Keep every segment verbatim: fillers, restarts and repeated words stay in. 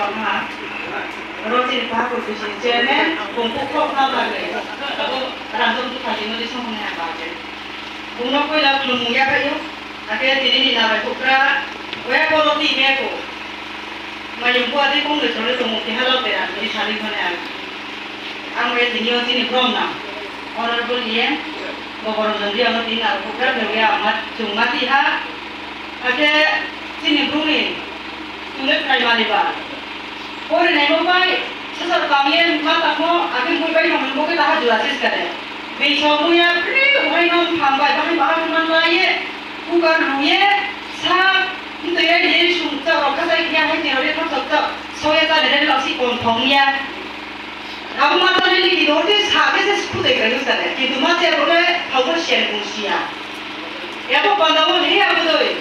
Oro chini Pahakur bisi chairman, bung kuk kok na bagwi, abo Ranjit Bwkha Jimoli song hwnwi ang bagwi. Bungno puila khulumung yaphaio, akhe tini ni nabai buphra, oya kolo ti meko. Mayung bua di kong ni chole tongmung keha lok de ang tini sari hwnwi ang. Ang oya tini o chini brom nang. Honorable E M, Goboranjan Riya no tini nabai buphra khe oya ang ma, chwng ma ti ha. Akhe chini bumung ni chwngno khlai mani ba. Porinai bo bai sasa tangye ma tangmo, akhe mui bai tangmo bo khe daha jua sis kare. Beiso muya pri uhai no phang bai bahai bahai man lai ye. Kukar ruye sa mtoi rai ye sung cha rok kha sai kya hai ni rok thok thok cha. Soya cha le le lasi kon thong ya. Abo ma tani ni ki dor di sa ke se sku de kai sa de. Kintu ma che ko le hau ko shen kung sia. Ya ko panda mo le ya ko doi.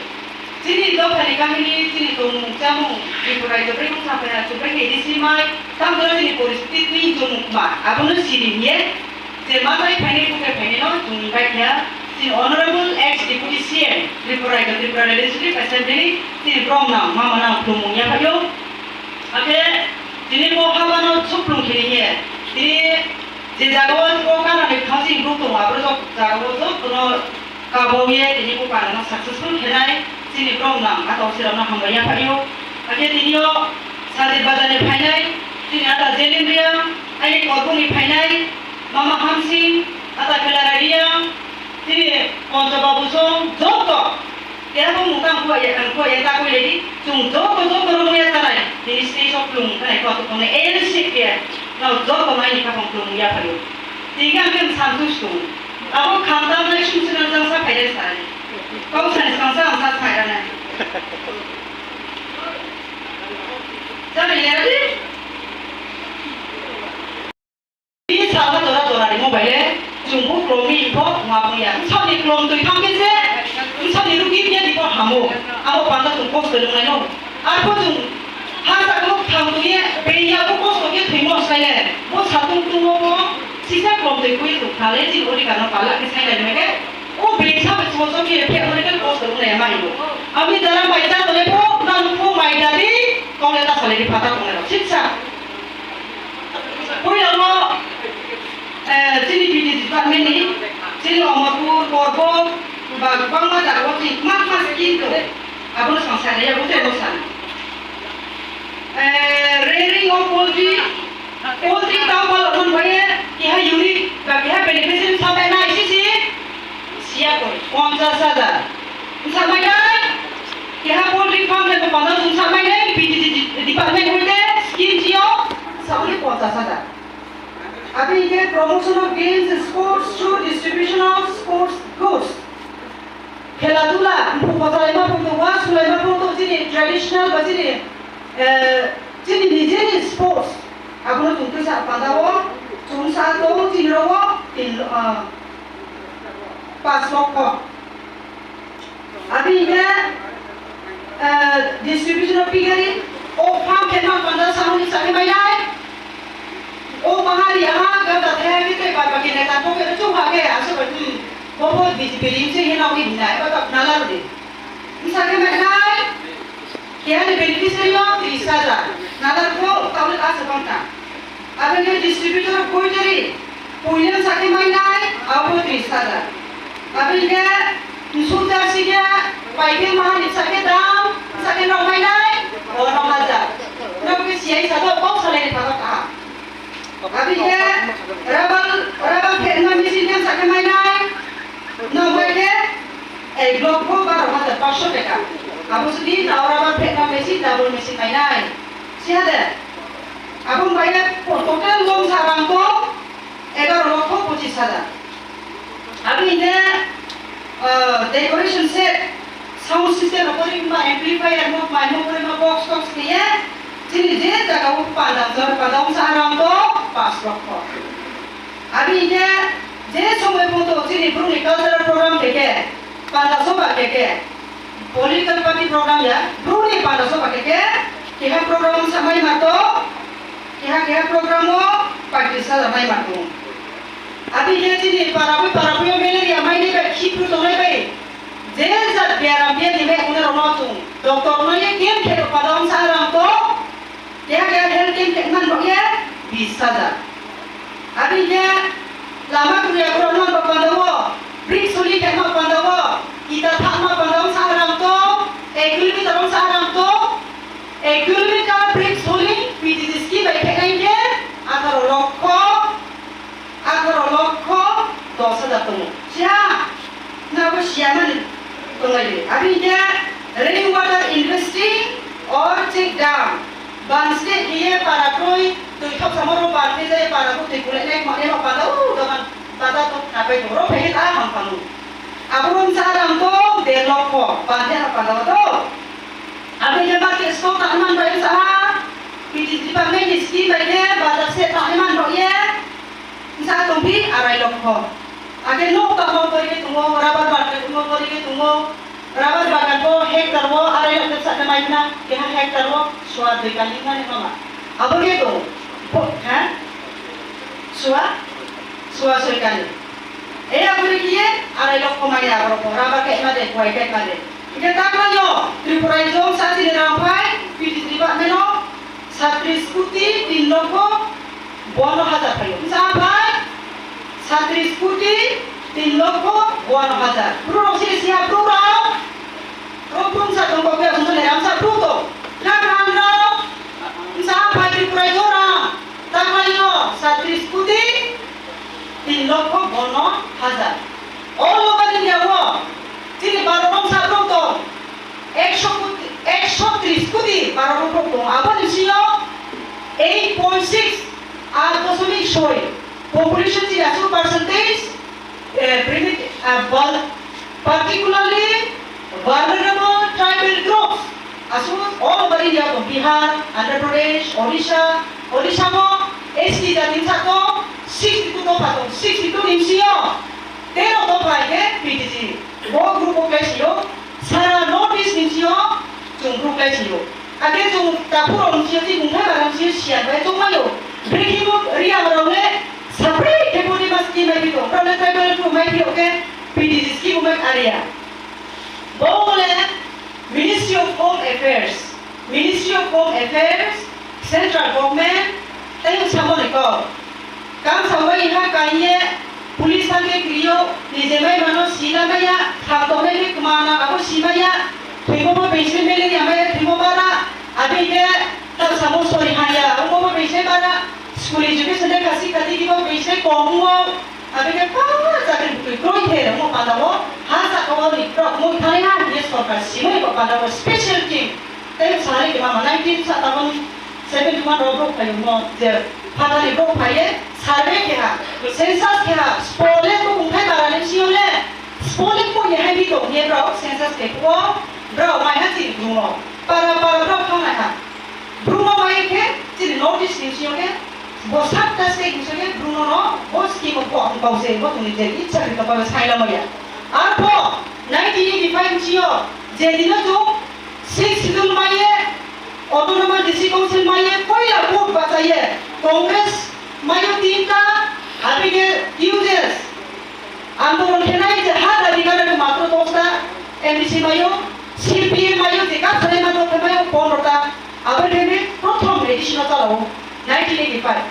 Chini dophani kahini, chini tongmung chamung, Tripura Raijo bwrwi mungsa phai ha, chubai khe A D C mai, tamo chini poristiti twi chumung ma, abono siri hiye, je ma bai phainai, buke phainai no chwng bai kha, chini Honorable ex Deputy C M, Tripura Raijo, Tripura Legislative Assembly, chini brom nang, mama nang, khulumung ya phaio. Akhe tini bo haba no suplung khini hiye, tini je jaga o bo kana ni thangsi buk tongo, abro jok jaga o jok no Kabauye tini bo panano successful khenai chini brom nang a tong sirokno hambai yaphaio. Akhe tini o Sajid Bazar ni phainai, chini ata Jelin Riang, aini Korbung ni phainai, Mama Hamsing, ata Khelara Riang, chini Poncho Babu song joto. Kebo mutang kua ya, ang kua ya, ta kua ya di, chung joto joto rong ya tanai, tini stage o plung tanai kua tu tongnai, N C P no joto nai ni kapang plung yaphaio. Tini ang khe santush tongo. Abo khamtam nai sumsina jang sa phaidai sai. Kau sani skang sa ang sa phaidai nai. Jani ya di. Ni salma jora jora ni mobile chung bu kromi info ma puya. Sani krom tui thang ke se. Sani rugi dia di ko hamo. Abo panda tung kos ke nai no. Arpho chwng ha sago thang twi ye, beng yago kosto khe thwimo swkang le, bo satung tungmo bo sisa klom twi kwi tong kha le, chini odhikar no pala khe sai lai mege, o beng sa bai chwng chwng khe phe hore khe kosto wngnai ma hino. Ami dara mai ta tole pho, na nukho mai da di, tole ta sale di phata tongnai rok. Sitsa. Puila no, eh, chini B D department ni, chini Omorpur, Korbok, ba kwbangma jaga o chini kwma kwma scheme tongo. Abono swng sakha ya, bo tei bo sana. Eh, rearing of poultry, poultry tao palok man bai keha unit ba keha beneficiary sa bai nai sisi siya koi, ponchas hajar. Sa mai nai, keha poultry farm le panda sung sa mai nai, B D department hoite scheme jio, sa uli ponchas hajar. Abo hinkhe promotion of games, sports, shoe distribution of sports goods. Khela dula, bupha salaima phunto, wa sulaima phunto, chini traditional ba chini, eh, chini nijeni sports. Abono chwng twisa pandao, chwng sa tongo chini rogo, tin, ah, pas lokho. Abo hinkhe, eh, distribution of piggery, o farm khe ma panda samung ni sakhe mai nai. O mahari aha gada thaya khe tei bar baki neta poke chwng ha khe aswk bai, hmm, bo bo B J P ring se hino wi hinai, ba ba nala rudi. Misa khe mai nai, keha ni beneficiary o tris hajar, nala rudi o tablet aswk bang ta. Abo hinkhe distributor of poultry, puila sakhe mai nai, abo tris hajar. Abo hinkhe nsukjak sikhe, paikhe mahani sakhe dam, sakhe nok mai nai, o nok hajar. Nok khe siyai sado, kok salai ni phato kaha. Abo hinkhe rubber, rubber phetma machine khe sakhe mai nai, nok bai khe ek lokho baro hajar pansho taka. Abo sudi nao rubber phetma machine, double machine mai nai. Siya de. Abo bai khe total lom sa rang to egaro lokho pochis hajar. Abo hinkhe, ah, decoration set, sound system rok ori ma amplifier rok mai mo ori ma box tox khe ye, chini je jaga o panda jor panda wngsa rang to pas lokho. Abo hinkhe je somoi photo chini bru ni cultural program khe khe, panda soba khe khe, political party program ya, bru ni panda soba khe khe, keha program wngsa mai ma to, keha keha program o paitris hajar mai ma to. Abo hinkhe chini parabwi parabwi o malaria mai nai bai, khipru tongnai bai, je jat biaram biadi mai wngnai rok no chwng doctor no ye camp khe rok pada wngsa rang to, je khe man rok ye bis hajar. Aboni khe lama kwrwi aborok no ba panda o, brick soli khe ma panda o, ita thak ma panda o sa rang to, ek kilometer o sa rang to, ek kilometer brick soli P T G scheme bai khe nai khe atharo lokho, atharo lokho dos hajar tongo. Siya, na bo siya mani tonglai de. Aboni khe rain water investing or check dam. Ban state hiye para kroi, twi thok samo ro ban khe jai para ko twi kulai nai khma ne ma panda, o dogan panda to khapai to ro phai khe ta ham panu. Abo ron sa ram to der lokho ban khe ha panda to. Abo je market stock ta man bai sa ha, P T G department ni scheme bai khe bazar se ta man ro ye. Sa tongpi arai lokho. Ake nok ta mo kori ke tungo, rubber bagan tungo kori ke tungo. Rubber bagan ko hectare o arai lok sa mai na, keha hectare o sua dui kali na ni mama. Abo ke to, ha? Sua? Sua soi kali. E abo ke ye arai lokho mai ya abo ko rubber ke ma de, kuai ke ma de. Ike tak ma yo, Tripura ijong sa sini rang phai, P T G department o, Satris kuti tin lokho bono hajar phaio. Wngsa phai satris kuti tin lokho bono hajar. Bru rok sini siya bru rok. Bru bru wngsa tong kok ya wngsa le ramsa bru to. Kha khan rok. Wngsa phai Tripura jora. Tanglaio satris kuti tin lokho bono hajar. All over India o chini baro rok sa bru tong. Ekso kuti, ekso tris kuti baro rok tongo. Aboni bisingo eight point six, aat dosomik soi, population chini aswk percentage, eh, primit-, ah, vul-, particularly vulnerable tribal groups. Aswk all over India tongo, Bihar, Andhra Pradesh, Odisha, Odisha mo S T jati wngsa tongo, sixty two dopha tongo, sixty two ni bisingo tero dopha hai khe P T G. Bo group o khe sio, sara North East ni sio, chwng group khe sio. Ake chwng takhuk rok ni sio, chini mungthai bara ni sio, siyan bai tongmaio. Brekhe bo Reang rok le separate khe body mass khe mai phi tong. Bro le tribal group mai phi oke, P T G scheme mai area. Bo le Ministry of Home Affairs, Ministry of Home Affairs, Central Government, tei samoni kok. Kam sambai ha kaiye, police thangke krio, nije mai mano sila maya, thang tongnai ni kma nang abo simaya, thwimo bo bengse mele ni amaya thwimo bara, abi ke, tak samo sori haya, omo bo bengse bara, school education de kasi kati kibo bengse komo, Abini khe kwbangma chakri bwtwi kroi khe rwngmung panda o ha saka o ni borok mui thani ha hwnwi sorkar simui bo panda o special team tei bwsari kwbangma nineteen sa tabuk seventy one rok borok phai wngmo je phatani borok phai ye survey khe ha, census khe ha, spole bukung thai bara ni sio le spole koi ni hai bi tong ye borok census khe kho borok mai ha chini bwrwng rok para para borok thang nai ha. Bwrwngno bai khe chini North East ni sio khe bo satta state ni sio khe bwrwngno no bo scheme o kok kok se bo tongni je ichha khe kok sai lama ya. Arpho nineteen eighty five ni sio je dino chwng six schedule maiye autonomous district council maiye poila vote bachaiye Congress maiyo tinta abini U J S Andolon khenai je ha dabi gana matro dosta M D C mayo, C P M mayo, je kap sanai matro khe mayo pondro ta, abo khe prothom edition o chalao nineteen eighty five.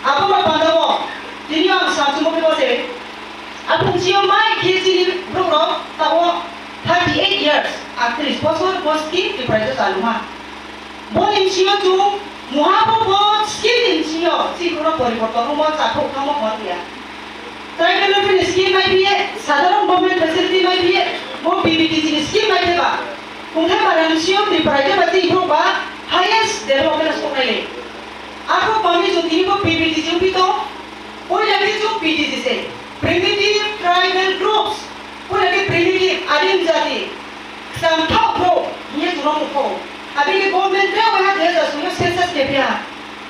Abo ma panda o, tini ang samsung mo khe bo se, apung sio mai khe chini borok rok tabo thirty eight years, aktris bosor bo scheme Tripura o chaluma. Boni bisingo chwng muhabo bo scheme ni bisingo chini borok poriborton wngmo chakhuk thangmo hor ya. Tribal welfare ni scheme mai phiye, sadharon government facility mai phiye, bo P B T G ni scheme mai phiba. Kungthai para ni bisingo Tripura khe ba tei borok ba highest development soknai le. Arok bangni chwng tini bo P B T G wngpi tong, poila khe chwng P T G se. Primitive tribal groups, poila khe primitive adim jati. Chwng thok bro, hiye chwng mukho. Abini government de waiha dui hajar soi o census khe phiya.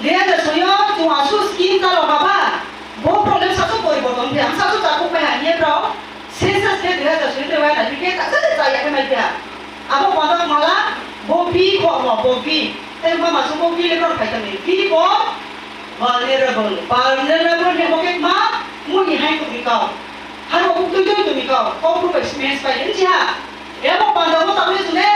Dui hajar soi o chwng asu scheme ta rok haba. Bo problem sasu poriborton phiya. Sasu chakuk bai ha hiye bro. Census khe dui hajar soi o waiha na phiya. Kasa se chaya khe mai phiya. Abo kono mala bo B kho mo, bo B. Tei ma masu bo B le bro phai tong ni. B bo vulnerable. Vulnerable khe bo khe ma mui ni hai ko bikao. Haro buk tui tui tui bikao. Ko bro bai smash bai ni ha. Ebo panda bo tangni sune.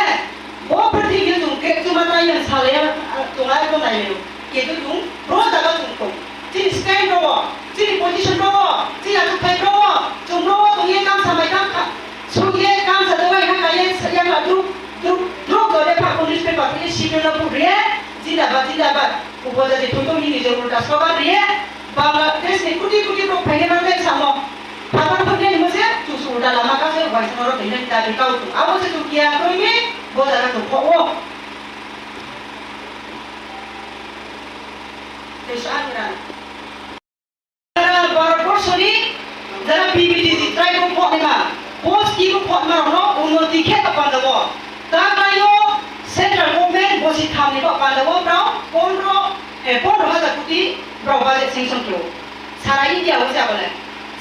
Bo pwrthwi chwng khe chuma tai yang salai ya, chwng ai bo nai liu. Ketu chwng bro jaga chwng tong. Chini stand rwo, chini position rwo, chini achuk thai rwo, chwng rwo tong ye kam samai kam kha. Suk ye kam sa tong ai ha kai ye yang la duk duk duk jore pha ko newspaper ye sipre no phu ye. Jindabad, jindabad. Upajati thutung hini je ulta slogan riye, Bangladesh ni kuti kuti borok phainai manjak samo. Phatar phungnai himo se chusu ulta lama kase uaisano rok hinai dabi kau tung. Abo se chukia kroimi, bo jaga tung kho o. Tei sa ang ran. Bharat borso ni jara P V T G trai bo khonima, bo scheme khonima rokno unnoti khe ta panda bo. Ta khlaio central government bosi thamni ba panda bo brao pondro, eh, pondro hajar koti brao budget sanction khlio. Sara India o jabole.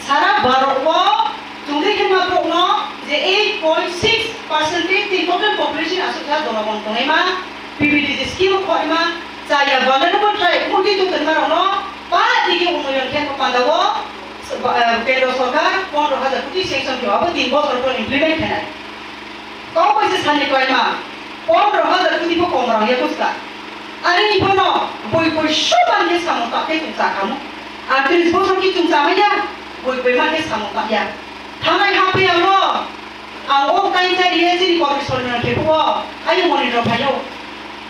Sara Bharat o chungri khenma borokno je eight point six percent tei total population aswk kha jonobon tongnaima P V T G scheme o khorima chaya vulnerable tribe multi to tongma rokno ba digi unnoyon khe panda o, eh, kendro sorkar pondro hajar koti sanction khe abo tin bosor pore implement khenai. Kok bai se sani klaima, pondro hajar koti bo kom rang ya kuska. Ani ni bono bui bui soban ye samung tak khe chwng cha khamu. Ar tris bosor ki chwng cha maya, bui bui ma khe samung tak ya. Thanai ha pe ang no, ang o tai chai ye chini kok sorkar khe phuo, ayo moni rok phayo.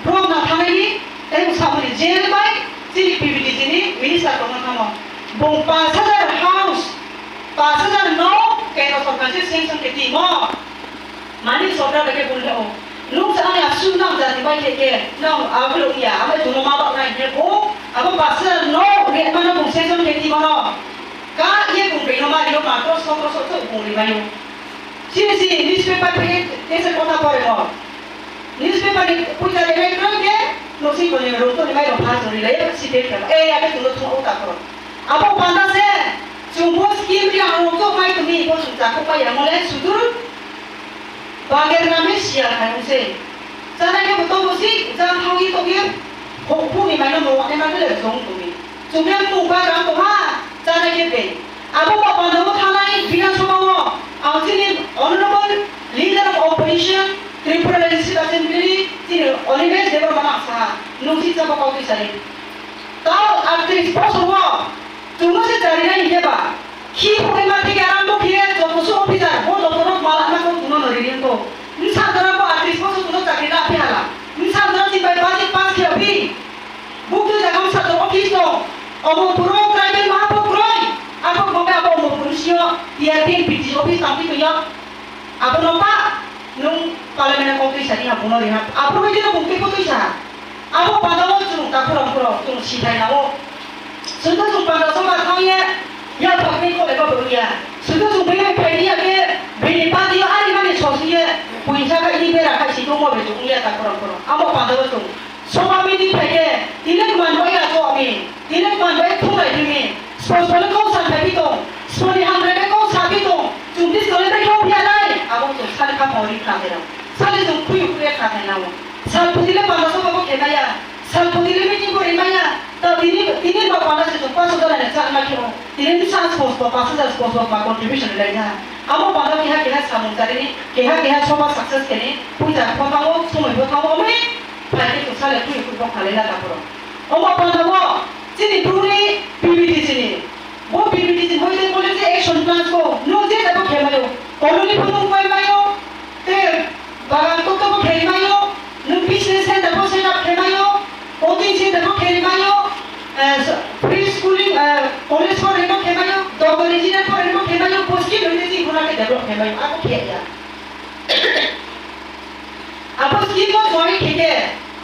Bro na thanai ni, tai samuni jail bai, chini P V T G ni minister kok na thamo. Bung pas hajar house, pas hajar no, kendro sorkar se sanction khe timo. Mani sorkar bai khe bung khe o. Nung sa ani asu nang jati bai khe khe, nang ablo iya, abai duno ma bak nai khe bo, abo pas hajar no, re mano bung sanction khe timo no. Ka ye bung bai no ma rio ma to so to so to bung ri bai no. Chini si newspaper bai khe kesa kotha pore no. Newspaper ni puja de bai kro khe, no si ko ni ro to ni bai no pha so ri lai si te khe. E ya khe duno thung o ta kro. Abo panda se, chwng bo scheme ri ang rok mai tumi, bo chwng chakuk pai ya mole sudur. Bager name siya khai ungse. Chana khe bo tobo si, jang thang i tokye, hok phuk ni maino mo ne ma le jong tumi. Chwng yang mung ba ram to ha, chana khe be. Abo ba panda bo thanai Bidhan Sabha o, ang chini honorable leader of opposition, Tripura Legislative Assembly, chini Animesh Debbarma nang sa ha, nung si chapa kau twi sari. Tao aktris bosor o, chwngno se charinai hinkhe ba, khi phunai ma theke arambo khiye joto se officer, bo joto rok malak ma kok chwngno no rini wngkho. Bwsa jora bo aktris bosor chwngno chakri na phi hala. Bwsa jora chini bai budget pass khiya phi. Buk twi jaga bwsa jora office tong. Omo borok tribal ma bo kroi. Abo bo abo omo borok sio T R P N P T office tang phi tongyo. Abono ba nwng parliament o kok twi sani ha, bono ri ha. Abo bai jeno bung tei bo twi sa. Abo panda o chwng ta khorang khorang chwng si thai na o. Sudo chwng panda soba thang ye, ya phak ni kole ba bo ya. Sudo chwng bai phai ni ya ke, bini pati o ari mani sosi ye, puisa khai ni bera khai si tongmo bai chwng ya ta khorang khorang. Abo panda o chwng Soba meeting phaikhe, tini manbai ya chokni, tini manbai thumbai thumi, sosole kok sa thaibi tong, soni hambai kok sabi tong, chwng dis kole bai kok phiya nai, abo chwng sani kha pori kha tero, sani chwng khuyu khuya kha thai nao. Sal putile panda soba bo khe maya, sal putile meeting bo ri maya, ta tini, tini rok panda se chwng paso jana ne chal ma khe o, tini sa spos bo, paso jana spos bo ma contribution lai ja. Abo panda keha keha samung charini, keha keha soba success khe ni, puja bo thango, somoi bo thango, omoni Phaikhe chwng sale khwi khwi bok khalai na takhoro. Omo panda bo chini bru ni P V T G ni. Bo P V T G ni hoite bole je action plan ko. Nwng je jabo khe mayo. Colony pho nwng pai mayo. Te bagan to to bo khe mayo. Nwng business center bo set up khe mayo. Coaching center bo khe mayo. Eh, s-, free schooling, eh, college pho reno khe mayo. Doctor engineer pho reno khe mayo. Post ki nwng je ji guna khe develop khe mayo. Ako khe ya. Abo scheme o join khe khe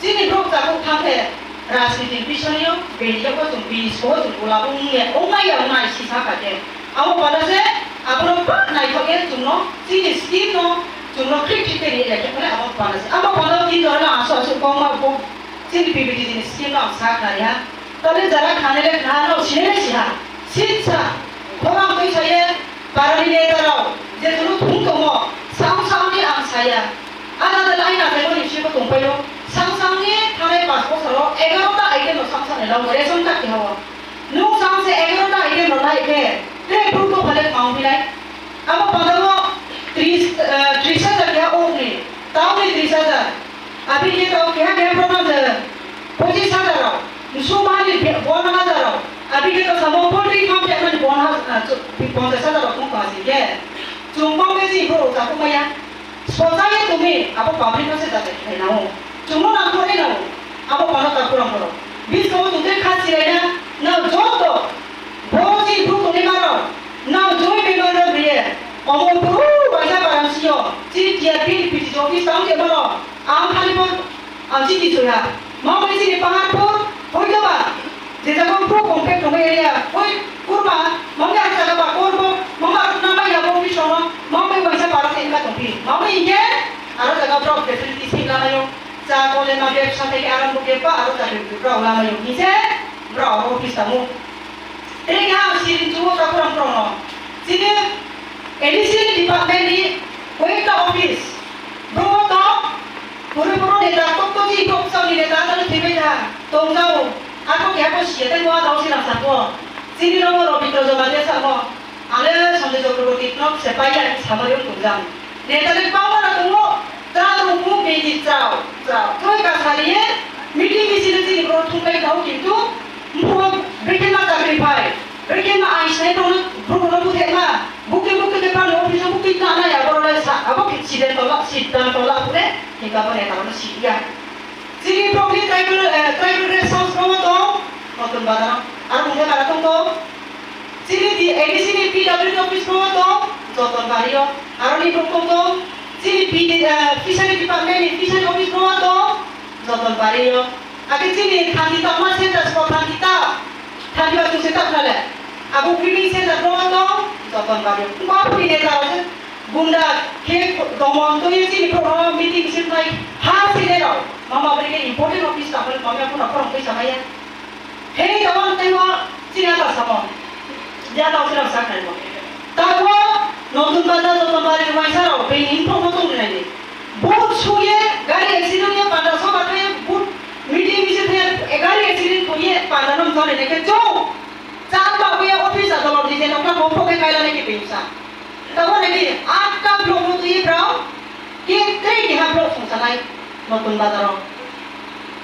chini borok tabuk thang khe rajniti ni bising yo bini yago chwng bini soko chwng ulabo wngya, wngnai ya wngnai sisa kha khe. Abo panda se abono bak naithok khe chwngno chini scheme no chwngno khrik khrik khe ri ya khe phano abo panda se. Abo panda o tin jora no aswk aswk kok ma bo chini P V T G ni scheme no ang sa khnari ha. Tole jara khanai le khna no sinai le siha. Sitsa. Khorang twi saye, parani neta rok, je thunu thung tongo, sang sangni ang saya. Ada ada lain ada lain siko tongpayo. Sang sangni thanai pas bosoro egaroh ta item no sang sangni lao ration ta kihao. Nung sang se egaroh ta item no lai ke, te pruto phale maung bilai. Abo padao tris, eh, tris hajar ya okni, tauni tris hajar. Abini to keha keha program je pochis hajar rok, sumani be-, bon hajar rok. Abini to samo poultry farm te mani bon haj-, ah, chu-, ponchas hajar rok tong hasi ke. Chung kong ke ji bo cha ko maya. Sochai tumi abo public no se jate khai nao. Chung no nang thore nao. Abo kono ta kurang koro. Bis ko tu te kha sirai na. Na joto. Bo ji bu tuni maro. Na joy memorial riye. Omo buru waisa parang siyo. Ji T R P ni P T C office tang ke maro. Ang khali bo ang chini chuya. Mao bai chini pahar pho hoi da ba. Je jaga pho compact tong area hoi kurma mao ya jaga ba kor bo mao ba na ma ya bo office no mao bai waisa para se inga tong pi. Mao bai inge aro jaga bro facility se la mayo. Cha ko le ma bebsa thai aram bo ke pa aro jaga bro la mayo. Ni se bro office tamu. Tei khe ang siring chuo ta kurang kurang no. Chini A D C ni department ni koyekta office. Bro to puri puro neta tok to ji tok sa ni neta ta thebe ta tong jao. Ako kya ko siya tei mo ta si rang sa ko. Chini ro Robindra Jamatia sa mo. Ale Sanjay Chakraborty no se pai ya sa mo yung tong jang. Neta le pa mo na tong mo. Tra rukmu bini chao, chao. Thoi ka sariye, meeting misil chini bro thumbai tao kintu, mphua brekhe ma chakri phai, brekhe ma ai sai tong bro no buthe ma, bukti bukti ke pano office bukti na na ya bro le sa, abo ki siden tola, sidan tola pure, ki ka bone ta no si ya. Chini bro ni tribal, eh, tribal rest house no to, Notun Bazar, ar bungke bara tong to. Chini di A D C ni P W D office bo to joton bario. Aro ni bukung to chini P D, eh, fishery department ni fishery office bo to joton bario. Ake chini thani ta ma center ko thani ta thani ba tu se ta khale. Abu feeding center bo to joton bario. Ko abu ni neta ro gunda khe domon to ye chini pro meeting sim nai ha sine ro. Mama bri ke important office ta hol mama ko na pro pisa maya. Hei, tamo tei o chini ata samo. Ya tamo chini sak nai mo. Tamo Notun Bazar, Joton Bari, Waisa rok, bini info mo tong nai di. Boat suye, gari accident ye, panda so bathai, boat meeting bisi thai, gari accident ko ye, panda nom jone ne ke jo. Chan ba ye office a dolor di je nokla mo phoke kaila ne ke pingsa. Tamo nai di, atka block mo tui brao. Ke tei keha borok songsanai Notun Bazar o.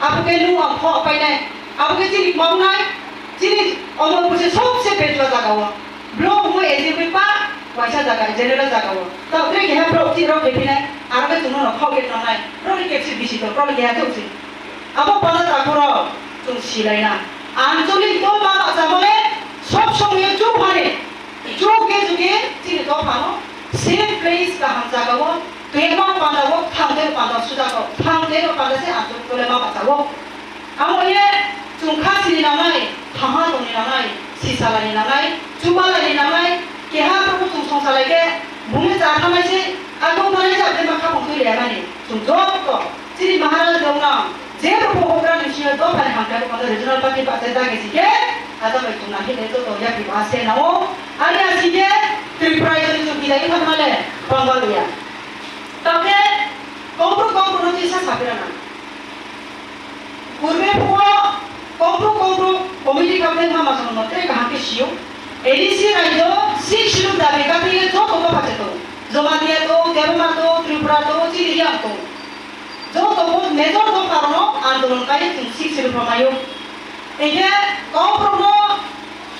Abo khe nung ang kho painai. Abo khe chini maungnai, chini omo bose sobse bejua jaga o. Block mo A G bai pa waisa jaga, general jaga o. Tamo tei keha borok chini rok khe phinai, aro khe chwngno no khok ye tongnai. Borok ni kepsi bisi to, borok ni keha chwngsi. Abo pala takhoro chwng silaina. Anchalik to ma bacha bole sob somoy chuk hani. Juge juge chini dophano safe place kaham jagao, twima pandao, thangtwi panda sujako, thangtwi panda se aswk tole ma bachao. Amo ye chwng kha sini nangnai, thaha tongni nangnai, sisalani nangnai, chubalani nangnai, keha phuru chwng songsalai khe, bumui cha thangnai se, agong thangnai se, abdema kha phung twi le mani. Chwng joto chini Maharaj Dewnang je rokho hokra ni simi dophani hamkrai rokho regional party bachai dagi si khe, aja bai chwng nangkhe joto yapri ba se nao. Ani asi khe Tripura ni chwng kidai thangma le bangma luya. Tokhe kongkru kongkru no tisa sapira na. Kurbe phuo kongkru kongkru committee khaphai ma masang no tre kaham khe sio. A D C rajyo six schedule dabi kathai joto dopha cheto. Jamatia to, Debbarma to, Tripura to, chini yang to. Joto bo major dopha rokno andolon kaiwi chwng six schedule phrwngnaio. Hinkhe kokborokno,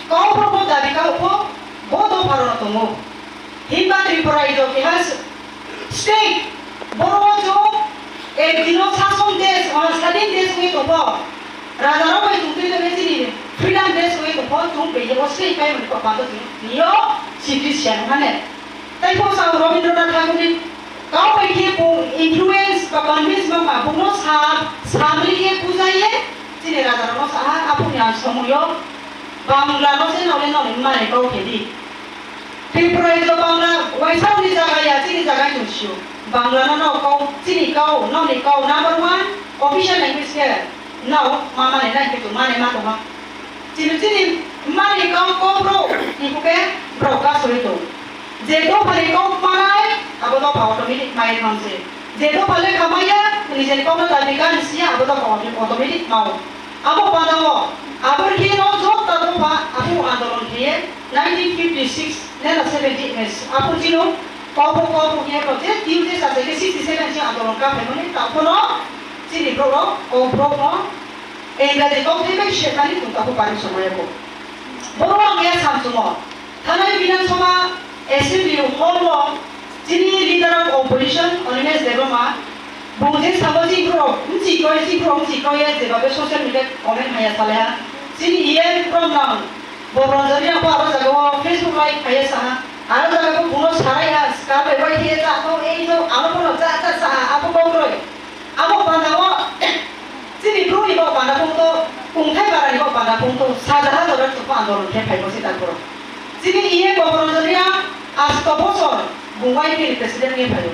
kokborokno dabi kabo bo, bo dopha rokno tongo. Himba Tripura rajyo keha state, boro o chwng ek dino sason desh, ah, sadin desh wngwi tongkho. Rajarok bai tongtwi tongwi chini freedom desh wngwi tongkho, chwng beiyo state paimani kok phanto chwng nio sibri siya nung hane. Tei bwskango Rabindranath Thakurni kau bai khe bo influence ba convince wngma, bono sa, samri khe bujaye chini rajarokno saha, aphuruni ang somoio Banglano se nole nole mane kau khe di. Tripura rajyo Bangla waisakni jaga ya, chini jaga ni sio. Banglano no kau, chini kau, noni kau number one official language khe. Nao, mamani nai khe tongmani ma tongma. Chini chini mani kau kok bro, iko khe bro ka sori tong. Je dophani kok manai, abo dopha automatic mai thang se. Je dopha lekha maya, nijeni kok no dabi ka ni siya, abo dopha auto-, automatic mao. Abo padao, abo khe no jok ta dopha, abo andolon khe nineteen fifty-six, nela seventy, abo chino, kok bro, kok bro khe bro, je tiu je sa se khe sixty-seven si andolon ka phaimani, ta kono, chini borok rok o borok no Engraji kok thai bai se thani tong tabu pari somoya bo. Borok ang ya samsumo. Thanai Bidhan Sabha Assembly hall o chini Leader of Opposition Animesh Debbarma bung je sabo chini borok mchi koi chini borok mchi koi ya jeba be social media comment haya salaiha. Chini E M borok nang Bobrojori ang bo aro jaga o Facebook live haya saha. Aro jaga bo buno sarai ha ska bai bai khe ja to ei to aro bono ja ja saha abo bobroi. Abo panda o chini bru ni bo panda phung to kungthai bara ni bo panda phung to saja ha jora chukma andolon khe phai bo se ta borok. Chini E M Bobrojori ang asto bosor bung Y P ni president ni phai o.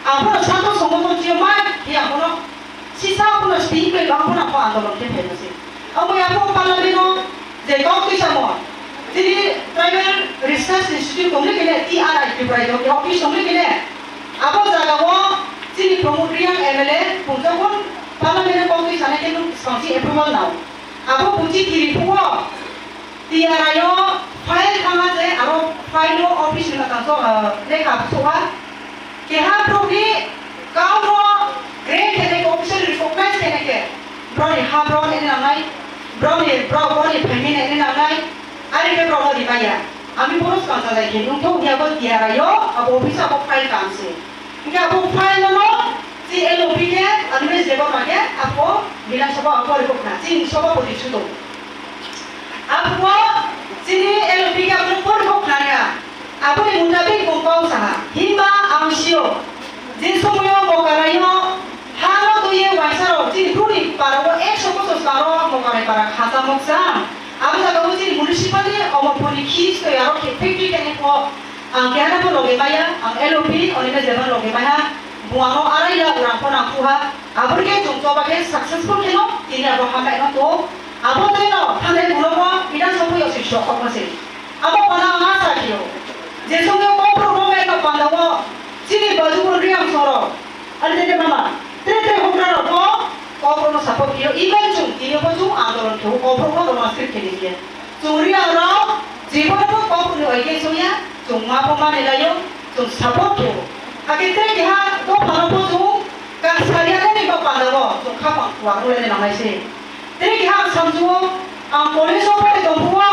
Ang bono sato songo mon chiyo mai hi ang bono Sisa abono speed bai bang phano kho andolon khe phaima se. Abo ya kho parliament o je kok twi samo. Chini Tribal Research Institute tongni kene T R I Tripura jo ke office tongni kene. Abo jaga o chini Pramod Reang M L A punchakun parliament o kok twi sanai khe nuk sangsi approval nao. Abo punchi thiri phuo. T R I o file thangma je aro file o office ni matang so, ah, lekha soha. Keha borok ni kau no grant khe nai official recognize khe nai khe. Borok ni ha borok ni nangnai, borok ni borok borok ni family ni nangnai. Ari khe borok no rimaya. Ami bono swkang sajai khe nungthok ya bo T R I o abo office o abo file kam se. Hingke abo file no si L O P khe Animesh Debbarma khe abo Bidhan Sabha abo report na chini sabhapati sudo. Abo chini L O P khe abo report kok khana. Abo ni mutabik bung kau saha. Himba ang sio. Je somoyo mokarayo ha no tuye waisa rok chini bru ni para o ekso bosor saro mokarai para khasa moksa. Abo jaga o chini municipal ni Omorpur ni khis to yaro khe factory khe ko Ang keha no loge maya, ang L O P, Animesh Debbarma loge maya, buang no arai ya urang phone ang khuha, abor khe chwng choba khe successful khe no, tini abo hambai no to, abo tei no, thanai bulo mo, Bidhan Sabha yo si sok kok no se. Abo pana ang asa khe o, je song yo kok pro mo me no panda o, chini baju bun ri ang soro, ani tete mama, tre tre hokra rok no, kok pro no support khe o, even chwng, tini bo chwng andolon khe o, kok pro no roman script khe ni khe. Chwng ri ang rok, Jibon bo kok ni oi khe songya, chwng ma pho mani laio, chwng support khe o. Ake tei keha dophano bo chwng kang saria nani bo panda o, chwng kha pang kuar ule ni nangnai se. Tei keha ang samjungo, ang college o pore tong phuo,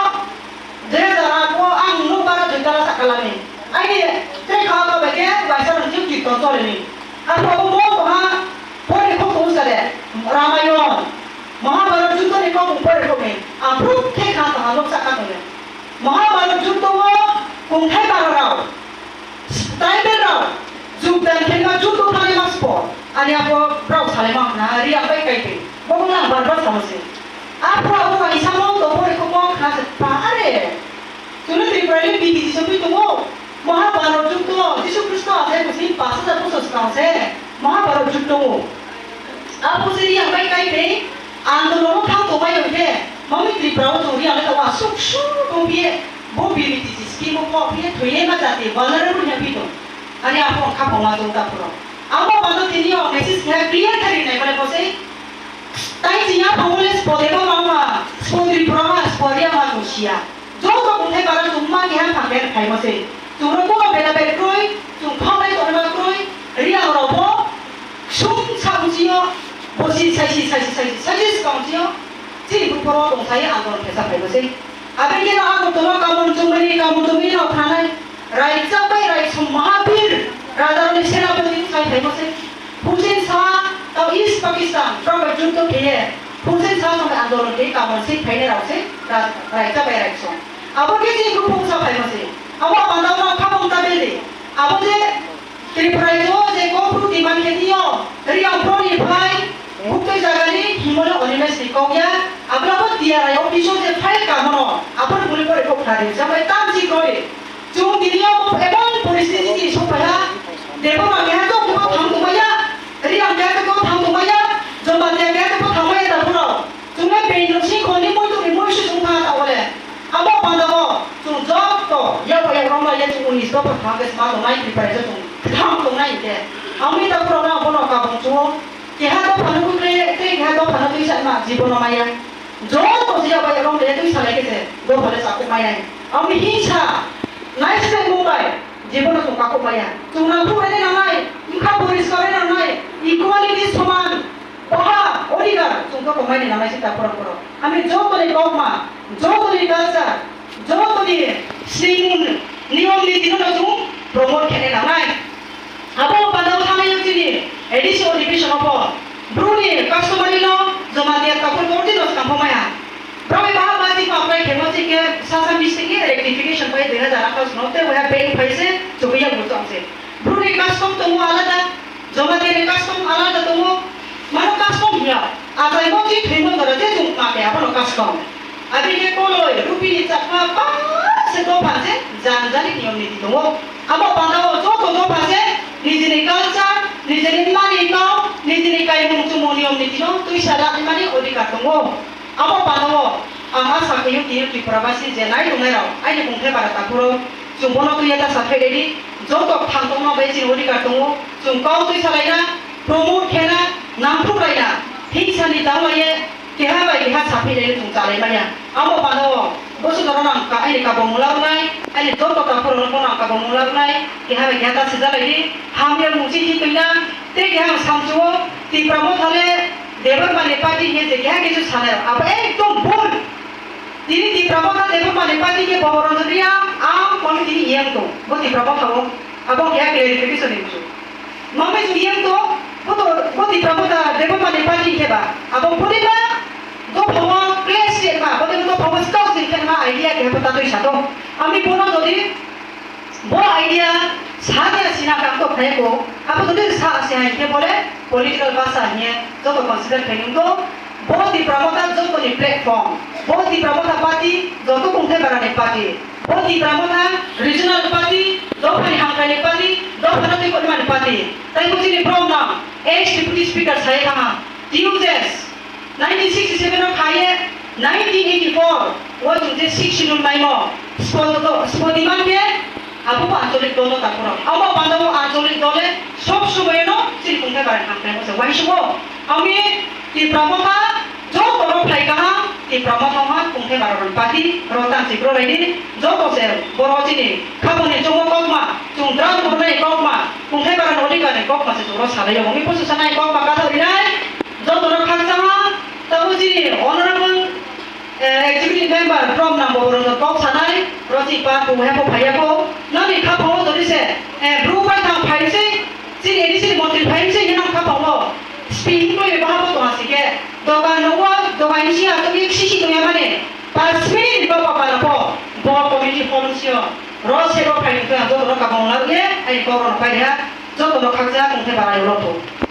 je jara phuo ang nuk bara joi tala sakha lami. Aini tei kha ka bai khe waisa rang jik jik tong chole ni. Ang bo bo bo ha pore khok tong sale, Ramayon, Mahabharat juddo ni kok pore khok ni. Ang phuk khe kha tong ha nuk sakha tong le. Mahabharat juddo o kungthai bara rao, tribal rao, jugdan khenma juddo thani ma spo, ani abo rao salai ma khna, ri ang bai kai pe, bo lang bar bar samo se. Apo abo ang isa mo to pore ko mo khna se pa are. Chwngno Tripura ni B T C sogwi tongo, Mahabharat juddo, Jisu Khristo achai bwswi pash hajar bosor swkang se, Mahabharat juddo o. Apo se ri ang bai kai pe, Andolon o thang tongmai hwnkhe, mami Tripura o chwng ri ang le asuk su tong phiye, bo B B T C scheme o kok phiye, thwile ma jati vulnerable hwnwi tong. Ani aphang kha phang ma tong ta phuro. Amo bando tini o message khe clear khe rinai mane bose. Tai chini aphang le spo deba ma ma, spo Tripura ma, spo ri ang ma tong siya. Joto kungthai bara chwng ma keha phan ber phaimo se. Chwng rok bono bela ber kroi, chwng phangnai tongnai ma kroi, ri ang rok bo sung sa bujio, bosi saisi, saisi, saisi, saisi swkang jio, chini buphoro tong sai andolon kesa phaimo se. Aboni keno ang tongma kamon chumani, kamon chumani rok khanai, raisa bai raisong Mahabir, rajarokni senapati sai phaimo se. Hussein Shah, tao East Pakistan, tao bai juddo khe, Hussein Shah tong andolon khe kamon se phainai rok se, ra-, raisa bai raisong. Abo khe chini buphung sa phaimo se. Abo panda no khabong ta bede. Abo je Tripura o je kok bru demand khe tio, Riyang pro ni phai, buktui jaga ni himole Animesh ni kok ya, abla bo T R I office o je file kamono, abo ni buli pore kok khari, jamai tam ji koi. Chwng tini o emon poristiti ni sopaiha, Debbarma keha to kebo thang tongmaya, Riyang keha to kebo thang tongmaya, Jamatia keha to kebo thangmaya da phuro. Chwng le bini rok si khoni moi tongni moi se chwng tha ta ole. Abo panda o chwng joto yabo yak rong lai ya chwng unis dopha thang ke sma tongnai Tripura je chwng thang tongnai ke. Ami ta phuro na bono kabong chwng keha dopha no kukle tei keha dopha no twi sa ma jibono maya. Joto je abo yak rong lai ya twi salai ke se dopha le sakuk maya. Ami hinsa nai se Mumbai. Jebono chwng kakhuk maya. Chwng nangkuknani nangnai, wngkha poriskar nangnai, equality soman, Boha odhikar chwng to tongnai ni nangnai se ta borok borok. Ami jotoni kokma, jotoni culture, jotoni swimung niyom niti no chwng promote khainai nangnai. Abo panda o thangnai o chini A D C o division o pho Bru ni customary law Jamatia takhuk ordi no skang pho maya. Bro bai baha ba chini apply khemo chike sasa mistake ni rectification pai dui hazar atharo no te waha bank pai se chubiya bo chong se. Bru ni custom tongo alada, Jamatia ni custom alada tongo. Mano custom hiya. Achai mo chi thwi mo dora je chung ma ke abono custom. Abi ke koloi rupi ni chakma pa se to phan se jan jani niyom niti tongo. Abo panda o joto dopha se nijini culture, nijini mani kau, nijini kaimung chumung niyom niti no tuisa lani mani odhikar tongo. Abo panda o ang asa khaio tini Tripura basi je nai tongnai rok aini kungthai bara takhuro chwng bono tuya ta sathai redi joto thang tongma bai chini odhikar tongo. Chwng kau tuisa laina promote khena nangthuk laina hingsa ni tang laye Keha bai keha saphilai chwng chalai manya. Amo pano boso norok ang ka-, aini kabangmung labrwnai, aini joto takhurokno bono ang kabangmung labrwnai, keha bai keha ta sijalaidi, hamya mungsi hi twina, tei keha ang samsio, Tipra Motha le Debbarma ni party hiye je keha kisu sanai, abo ekdom bhul. Tini Tipra Motha Debbarma ni party ke boboron riya, ang kono tini iyang tong, bo Tipra Motha o, abo keha clarification ni musu. Mangbai chwng yang to, bo to, bo Tipra Motha Debbarma ni party khe ba. Abo boni ba, dophao clash se ma, bo dophao scout se khe ma idea khe bo ta twi sa to. Ami bono jodi bo idea sa de sina kam to khai ko, abo jodi sa se hai khe bole political basa hiye joto consider khai nung to. Bo Tipra Motha jotoni platform, bo Tipra Motha party joto kungthai barani party, bo Tipra Motha regional party, dophani hamkraini party, dophano twi koimani party. Tai bo chini borok no ex deputy speaker sai thangha, T U J S, nineteen sixty-seven o khaye nineteen eighty-four o chwng je sixth schedule maimo, spo-, spo diman khe abo bo ancholik dolo takhurok. Abo panda o ancholik dole sob somoyeno chini kungthai barani hamkraimo se uansukgo. Ami Tipra Motha joto rok phai kaham, Tipra Motha wngkha kungthai barani party, rok tang chikro laidi, joto se borok chini khapangni chongo kokma, chwng drum hwnai kokma, kungthai barani odhikar ni kokma se chwng rok salai o. Wngwi pusu sanai kokma kathok rinai, joto rok khakchangma, tabuk chini honorable Eh, executive member from Namboborok kok sanai, Rosi pa, bo hempo phaiya ko. Nani kha pho jodi se, eh, bru pai thang phai se, chini A D C ni montri phai se, hinang kha pho. Speed ko ye bahabo to asike. Dogan no wa, dogan si a to ek sisi to ya mane. Pas minute ba pa pa na pho. Bo committee form sio. Rosi ro phai to ya, joto ro kabong la ye, ai ko ro phai ya, joto ro khakja, kung the barai ro to.